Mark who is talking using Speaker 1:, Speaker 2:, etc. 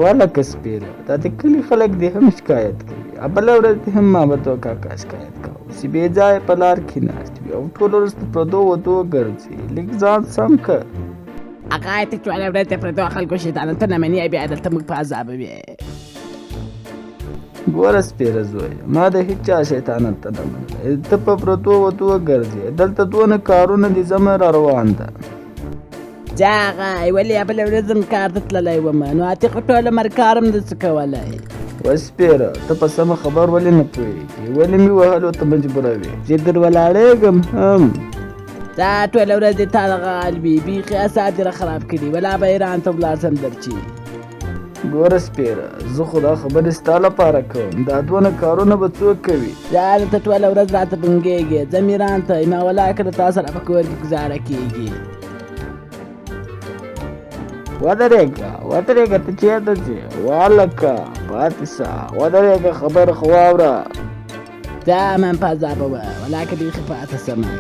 Speaker 1: ولکه سپېره، دا د کلي خلک دې هم شکایت کوي. بله ورځ دې هم محمد کاکا شکایت کاوه چې بې ځایه په لار کې ناست وي او ټوله ورځ په پردو ودو ګرځي. لږ ځان سم که.
Speaker 2: هغه ته ټوله ورځ د پردو خلکو شیطانتونه مني، بیا دلته موږ په عذابوي.
Speaker 1: ګوره سپېره زویه، ما د هیچا شیطانت ته نه منلی. ته په پردو ودو ګرځې، دلته دونه کارونه دي، ځمه را روان ده.
Speaker 2: ځه هغه ولې بله ورځ هم کار ته تللی وم، نو عتیق خو ټول عمر کار هم نه سو کولی.
Speaker 1: وسپېره، ته په سمه خبر ولې نه پوهېږې؟ ولې مې وهلو ته مجبوروې چې در ولاړېږم هم؟
Speaker 2: دا ټوله ورځ دې تا دغه حال وي، بیخي اعصاب دې را خراب کړي. ولا به ایران ته ولاړ سم درچې.
Speaker 1: ګوره سپېره، زه خو دا خبرې ستا لپاره کوم، دا دونه کارونه به څوک کوي؟
Speaker 2: ځه ته ټوله ورځ راته بنګېږې، ځم ایران ته، ما ولاکه له تا سره په کور کې ګزاره کېږي.
Speaker 1: ودرېږه، ودرېږه، ته چېرته ځې؟ والکه پاتې سه، ودرېږه، خبره خو واوره.
Speaker 2: ځه من په عذابوه، ولاکه بیخي پاته سمه.